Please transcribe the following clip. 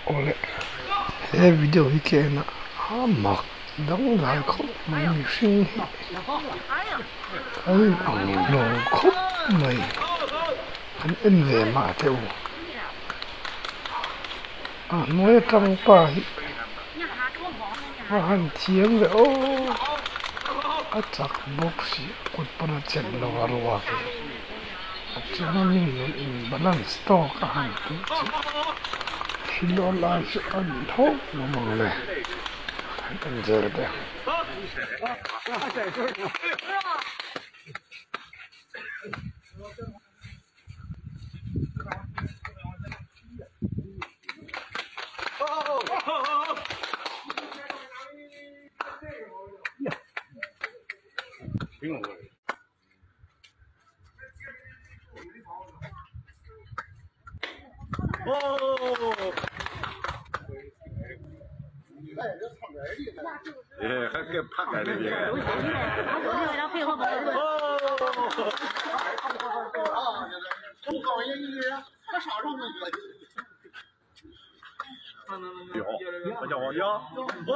Awle he video hi ka en a a mak dangdai khawp mai mihring hi kan in ang lo khawp mai an en ve mah teh u a hnuai atang pa hi a han thiam ve aw a chak bawk si a kut pawn a chelh lo a ruak hi. A chunga mi nen in balance tawk a han tih chu thil aw lai chu a ni tho lo mang le han en zel teh ang. 哎，还给拍开了的。哦，我叫王江。哦。